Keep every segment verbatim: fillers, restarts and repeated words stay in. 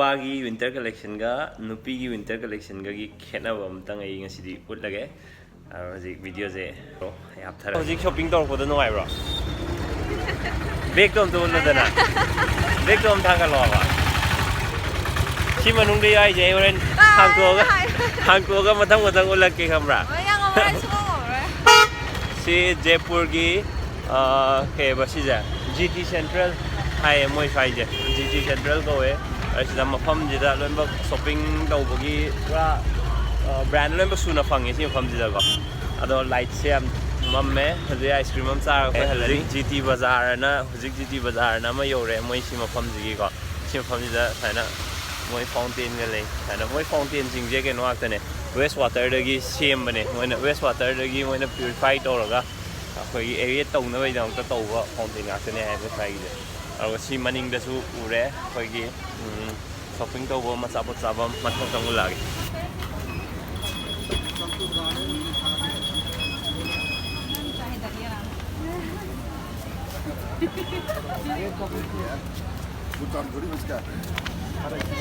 ꯅꯨꯄꯥꯒꯤ winter collectionꯒ ꯅꯨꯄꯤꯒꯤ winter collectionꯒꯒꯤ ꯈꯦꯠꯅꯕ ꯑꯝꯇꯪ ꯑꯩ ꯉꯁꯤꯗꯤ ꯎꯠꯂꯒꯦ꯫ ꯑꯗꯣ ꯍꯧꯖꯤꯛ videoꯁꯦ ꯍꯥꯞꯊꯔꯒꯦ꯫ ꯍꯧꯖꯤꯛ shopping ꯇꯧꯔꯛꯄꯗ ꯅꯨꯡꯉꯥꯏꯕ꯭ꯔꯣ? Bagꯇꯣ ꯑꯝꯇ ꯎꯠꯂꯨꯗꯅ꯫ Bagꯇꯣ ꯑꯝꯇ ꯊꯥꯡꯒꯠꯂꯣꯕ꯫ ꯁꯤ ꯃꯅꯨꯡꯗ ꯌꯥꯎꯔꯤꯁꯦ ꯑꯩ ꯍꯣꯔꯦꯟ ꯍꯥꯡꯇꯣꯛꯑꯒ, ꯍꯥꯡꯇꯣꯛꯑꯒ ꯃꯊꯪ ꯃꯊꯪ ꯎꯠꯂꯛꯀꯦ, ꯈꯪꯕ꯭ꯔꯥ? ꯍꯣꯏ, ꯌꯥꯝ ꯉꯝꯃꯔꯣꯏ, ꯁꯨꯡꯉꯝ ꯉꯝꯃꯔꯣꯏ꯫ ꯁꯤ ꯖꯦꯄꯨꯔꯒꯤ, ꯑ, ꯀꯩꯕ ꯁꯤꯁꯦ? GT Central ꯍꯥꯏꯌꯦ ꯃꯣꯏ ꯁ꯭ꯋꯥꯏꯁꯦ꯫ GT Central ꯀꯧꯋꯦ꯫ ꯑꯁꯤꯗ ꯃꯐꯝꯁꯤꯗ ꯂꯣꯏꯅꯃꯛ shopping ꯇꯧꯕꯒꯤ ꯄꯨꯔꯥ, ꯑ, brand ꯂꯣꯏꯅꯃꯛ ꯁꯨꯅ ꯐꯪꯉꯦ ꯁꯤ ꯃꯐꯝꯁꯤꯗꯀꯣ꯫ ꯑꯗꯣ lightꯁꯦ ꯌꯥꯝ ꯃꯝꯃꯦ꯫ ꯍꯧꯖꯤꯛ ice cream ꯑꯃ ꯆꯥꯔꯒ ꯑꯩꯈꯣꯏ ꯍꯜꯂꯅꯤ꯫ ꯍꯧꯖꯤꯛ GT Bazaarꯅ, ꯍꯧꯖꯤꯛ GT Bazaarꯅ ꯑꯃ ꯌꯧꯔꯦ ꯃꯣꯏ ꯁꯤ ꯃꯐꯝꯁꯤꯒꯤꯀꯣ꯫ ꯁꯤ ꯃꯐꯝꯁꯤꯗ ꯁꯨꯃꯥꯏꯅ ꯃꯣꯏ fountainꯒ ꯂꯩ꯫ ꯁꯨꯃꯥꯏꯅ ꯃꯣꯏ fountainꯁꯤꯡꯁꯦ ꯀꯩꯅꯣ ꯉꯥꯛꯇꯅꯦ, waste waterꯗꯒꯤ ꯁꯦꯝꯕꯅꯦ꯫ ꯃꯣꯏꯅ waste waterꯗꯒꯤ ꯃꯣꯏꯅ purify ꯇꯧꯔꯒ ꯑꯩꯈꯣꯏꯒꯤ aerate ꯇꯧꯅꯕꯒꯤꯗꯃꯛꯇ ꯇꯧꯕ fountain ꯉꯥꯛꯇꯅꯦ ꯍꯥꯏꯕ ꯁ꯭ꯋꯥꯏꯒꯤꯁꯦ꯫ ꯑꯗꯨꯒ ꯁꯤ ꯃꯅꯤꯡꯗꯁꯨ ꯎꯔꯦ ꯑꯩꯈꯣꯏꯒꯤ, ꯎꯝ, shopping ꯇꯧꯕ, ꯑꯆꯥꯄꯣꯠ ꯆꯥꯐꯝ ꯃꯊꯪ ꯆꯪꯉꯨꯂꯛꯑꯒꯦ꯫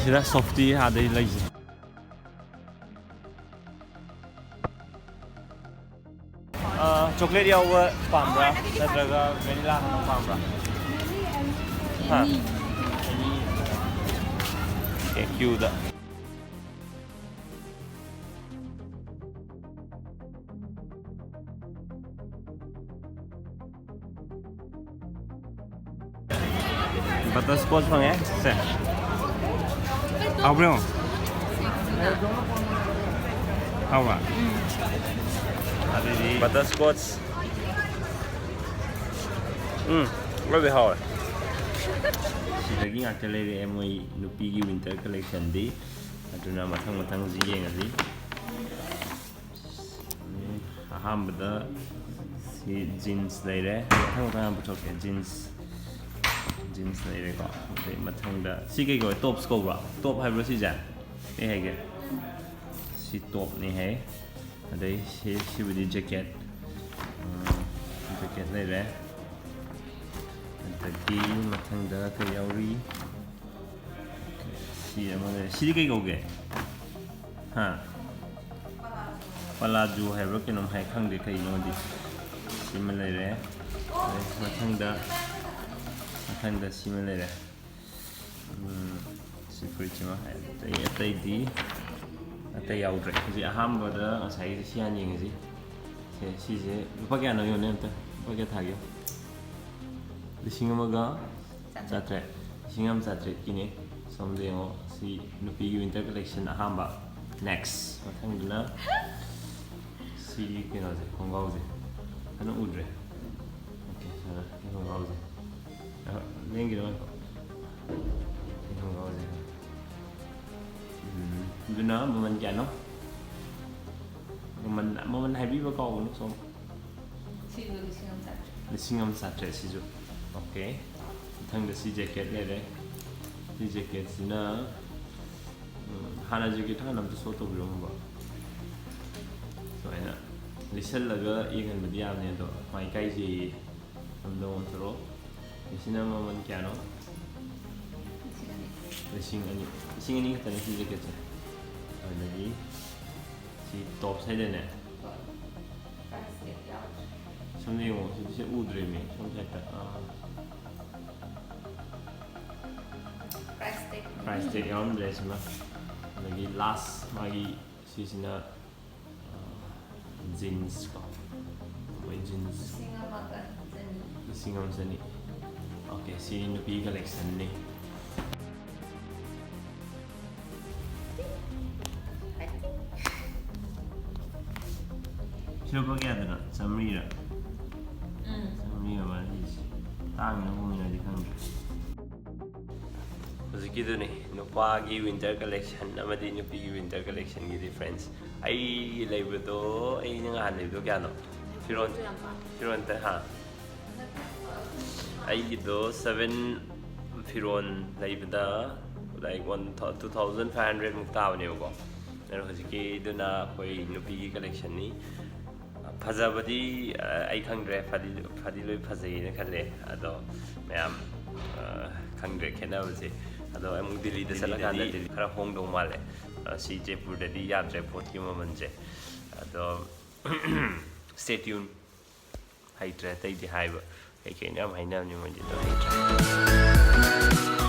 ꯁꯤꯗ softy ꯑꯥꯗꯩ ꯂꯩꯁꯦ꯫ ꯑ, chocolate ꯌꯥꯎꯕ ꯄꯥꯝꯕ꯭ꯔꯥ? ꯅꯠꯇ꯭ꯔꯒ vanilla ꯈꯛꯇꯪ ꯄꯥꯝꯕ꯭ꯔꯥ? ꯍꯥ? Okay, queueꯗ꯫ Butterscotch ꯐꯪꯉꯦ꯫ ꯁꯦ꯫ ꯍꯥꯎꯕ꯭ꯔꯣ? ꯍꯥꯎꯕ꯭ꯔꯥ? ꯑꯗꯨꯗꯤ butterscotch꯫ ꯎꯝ, ꯂꯣꯏꯕꯩ ꯍꯥꯎꯋꯦ꯫ ꯁꯤꯗꯒꯤ ꯉꯥꯛꯇ ꯂꯩꯔꯛꯑꯦ ꯃꯣꯏ ꯅꯨꯄꯤꯒꯤ winter collectionꯗꯤ꯫ ꯑꯗꯨꯅ ꯃꯊꯪ ꯃꯊꯪꯁꯤ ꯌꯦꯡꯉꯁꯤ꯫ ꯎꯝ, ꯑꯍꯥꯟꯕꯗ ꯁꯤ jeans ꯂꯩꯔꯦ꯫ ꯃꯊꯪ ꯃꯊꯪ ꯌꯥꯝ ꯄꯨꯊꯣꯛꯀꯦ꯫ Jeans, jeans ꯂꯩꯔꯦꯀꯣ꯫ ꯑꯗꯩ ꯃꯊꯪꯗ ꯁꯤ ꯀꯩ ꯀꯧꯋꯦ? Tops ꯀꯧꯕ꯭ꯔꯣ? Top ꯍꯥꯏꯕ꯭ꯔꯣ ꯁꯤꯁꯦ? ꯀꯩ ꯍꯥꯏꯒꯦ? ꯁꯤ topꯅꯤ ꯍꯥꯏ꯫ ꯑꯗꯩ ꯁꯤ, ꯁꯤꯕꯨꯗꯤ jacket꯫ ꯎꯝ, jacket ꯂꯩꯔꯦ꯫ ꯑꯗꯒꯤ ꯃꯊꯪꯗ ꯀꯩ ꯌꯥꯎꯔꯤ? ꯁꯤ ꯑꯃ ꯂꯩꯔꯦ꯫ ꯁꯤꯗꯤ ꯀꯩ ꯀꯧꯒꯦ? ꯍꯥ? ꯄꯂꯥꯖꯨ ꯍꯥꯏꯕ꯭ꯔꯥ ꯀꯩꯅꯣꯝ ꯍꯥꯏ, ꯈꯪꯗꯦ ꯀꯩꯅꯣꯗꯤ꯫ ꯁꯤꯃ ꯂꯩꯔꯦ꯫ ꯃꯊꯪꯗ, ꯃꯊꯪꯗ ꯁꯤꯃ ꯂꯩꯔꯦ꯫ ꯎꯝ, ꯁꯤ ꯐꯨꯔꯤꯠꯁꯤꯃ ꯍꯥꯏ꯫ ꯑꯇꯩ, ꯑꯇꯩꯗꯤ, ꯑꯇꯩ ꯌꯥꯎꯗ꯭ꯔꯦ꯫ ꯍꯧꯖꯤꯛ ꯑꯍꯥꯟꯕꯗ ꯉꯁꯥꯏꯒꯤꯁꯦ ꯁꯤ ꯍꯥꯟꯅ ꯌꯦꯡꯉꯁꯤ꯫ ꯁꯦ, ꯁꯤꯁꯦ ꯂꯨꯄꯥ ꯀꯌꯥꯅꯣ ꯌꯦꯡꯉꯨꯅꯦ ꯑꯝꯇ꯫ ꯂꯨꯄꯥ ꯀꯌꯥ ꯊꯥꯒꯦ? ꯂꯤꯁꯤꯡ ꯑꯃꯒ ꯆꯥꯇ꯭ꯔꯦꯠ꯫ ꯂꯤꯁꯤꯡ ꯑꯃ ꯆꯥꯇ꯭ꯔꯦꯠꯀꯤꯅꯦ꯫ ꯁꯣꯝꯗ ꯌꯦꯡꯉꯣ꯫ ꯁꯤ ꯅꯨꯄꯤꯒꯤ winter collection ꯑꯍꯥꯟꯕ꯫ Next꯫ ꯃꯊꯪꯗꯨꯅ ꯁꯤꯒꯤ ꯀꯩꯅꯣꯁꯦ, ꯈꯣꯡꯒ꯭ꯔꯥꯎꯁꯦ꯫ ꯐꯖꯅ ꯎꯗ꯭ꯔꯦ꯫ Okay, ꯁꯥꯔ, ꯁꯤ ꯈꯣꯡꯒ꯭ꯔꯥꯎꯁꯦ꯫ ꯑ, ꯂꯦꯡꯒꯤꯅꯣ ꯉꯥꯏꯈꯣ꯫ ꯁꯤ ꯈꯣꯡꯒ꯭ꯔꯥꯎꯁꯦ꯫ ꯎꯝ, ꯑꯗꯨꯅ ꯃꯃꯜ ꯀꯌꯥꯅꯣ? ꯃꯃꯜ, ꯃꯃꯜ ꯍꯥꯏꯕꯤꯕ ꯀꯥꯎꯒꯅꯨ ꯁꯣꯝ꯫ ꯁꯤꯁꯨ ꯂꯤꯁꯤꯡ ꯑꯃ ꯆꯥꯇ꯭ꯔꯦꯠ꯫ ꯂꯤꯁꯤꯡ ꯑꯃ ꯆꯥꯇ꯭ꯔꯦꯠ ꯁꯤꯁꯨ꯫ Okay꯫ ꯃꯊꯪꯗ ꯁꯤ jacket ꯂꯩꯔꯦ꯫ ꯁꯤ jacketꯁꯤꯅ, ꯎꯝ, ꯍꯥꯟꯅ jacket ꯍꯥꯟꯅ ꯑꯝꯇ show ꯇꯧꯕꯤꯔꯝꯃꯨꯕ꯫ ꯁꯨꯃꯥꯏꯅ ꯂꯤꯠꯁꯜꯂꯒ ꯌꯦꯡꯍꯟꯕꯗꯤ ꯌꯥꯕꯅꯦ, ꯑꯗꯣ ꯃꯥ ꯏꯀꯥꯏꯖꯩꯌꯦ꯫ ꯑꯝꯇ ꯑꯣꯟꯊꯣꯔꯛꯑꯣ꯫ ꯁꯤꯅ ꯃꯃꯜ ꯀꯌꯥꯅꯣ? ꯂꯤꯁꯤꯡ ꯑꯅꯤ꯫ ꯂꯤꯁꯤꯡ ꯑꯅꯤ꯫ ꯂꯤꯁꯤꯡ ꯑꯅꯤ ꯈꯛꯇꯅꯤ ꯁꯤ jacketꯁꯦ꯫ ꯑꯗꯒꯤ ꯁꯤ tops ꯍꯥꯏꯗꯥꯏꯅꯦ? ꯍꯣꯏ꯫ Price tag ꯌꯥꯎꯗ꯭ꯔꯦ꯫ ꯁꯣꯝꯗ ꯌꯦꯡꯉꯣ, ꯁꯤꯗꯤ ꯁꯤ ꯎꯗ꯭ꯔꯦꯃꯤ, ꯁꯣꯝ sideꯇ꯫ ꯑꯥ꯫ Price tag꯫ Price tag ꯌꯥꯎꯔꯝꯗ꯭ꯔꯦ ꯁꯤꯃ꯫ ꯑꯗꯒꯤ last ꯃꯥꯒꯤ ꯁꯤꯁꯤꯅ, ꯑꯥ, jeans ꯀꯣ꯫ ꯃꯣꯏ jeans꯫ ꯂꯤꯁꯤꯡ ꯑꯃꯒ ꯆꯅꯤ꯫ ꯂꯤꯁꯤꯡ ꯑꯃ ꯆꯅꯤ꯫ Okay, ꯁꯤ ꯅꯨꯄꯤ collectionꯅꯤ꯫ ꯁꯤ ꯂꯨꯄꯥ ꯀꯌꯥꯗꯅꯣ? ꯆꯥꯝꯃꯔꯤꯔ? ꯎꯝ꯫ ꯆꯥꯝꯃꯔꯤ ꯑꯃ ꯂꯩꯁꯤ꯫ ꯇꯥꯡꯅ ꯍꯣꯡꯉꯤꯔꯗꯤ ꯈꯪꯗ꯭ꯔꯦ꯫ ꯍꯧꯖꯤꯛꯀꯤꯗꯨꯅꯤ ꯅꯨꯄꯥꯒꯤ winter collection ꯑꯃꯗꯤ ꯅꯨꯄꯤꯒꯤ winter collectionꯒꯤ difference꯫ ꯑꯩꯒꯤ ꯂꯩꯕꯗꯣ, ꯑꯩꯅ ꯅꯍꯥꯟ ꯂꯩꯕꯗꯣ ꯀꯌꯥꯅꯣ? ꯐꯤꯔꯣꯟ, ꯌꯥꯝ ꯄꯥꯝꯃꯦ꯫ ꯐꯤꯔꯣꯟ ꯇ-, ꯍꯥ? ꯑꯩꯒꯤꯗꯣ seven, ꯐꯤꯔꯣꯟ ꯂꯩꯕꯗ, like, one thou-, two thousand five hundred ꯃꯨꯛ ꯇꯥꯕꯅꯦꯕꯀꯣ꯫ ꯑꯗꯣ ꯍꯧꯖꯤꯛꯀꯤꯗꯨꯅ ꯑꯩꯈꯣꯏ ꯅꯨꯄꯤꯒꯤ collectionꯅꯤ꯫ ꯐꯖꯕꯗꯤ, ꯑ, ꯑꯩ ꯈꯪꯗ꯭ꯔꯦ, ꯐꯗꯤ, ꯐꯗꯤ ꯂꯣꯏ ꯐꯖꯩꯌꯦꯅ ꯈꯜꯂꯦ꯫ ꯑꯗꯣ ꯃꯌꯥꯝ, ꯑ, ꯈꯪꯗ꯭ꯔꯦ ꯈꯦꯠꯅꯕꯁꯦ꯫ ꯑꯗꯣ ꯑꯃꯨꯛ ꯗꯤꯜꯂꯤꯗ ꯆꯠꯂꯀꯥꯟꯗꯗꯤ ꯈꯔ ꯍꯣꯡꯗꯧ ꯃꯥꯜꯂꯦ꯫ ꯑ, ꯁꯤ ꯖꯩꯄꯨꯔꯗꯗꯤ ꯌꯥꯗ꯭ꯔꯦ ꯄꯣꯠꯀꯤ ꯃꯃꯜꯁꯦ꯫ ꯑꯗꯣ stay tuned꯫ ꯍꯩꯇ꯭ꯔꯦ ꯑꯇꯩꯗꯤ ꯍꯥꯏꯕ꯫ ꯀꯩꯀꯩꯅꯣ ꯌꯥꯝ ꯍꯥꯏꯅꯕꯅꯤ ꯃꯣꯏꯗꯤ, ꯑꯗꯣ ꯍꯩꯇ꯭ꯔꯦ꯫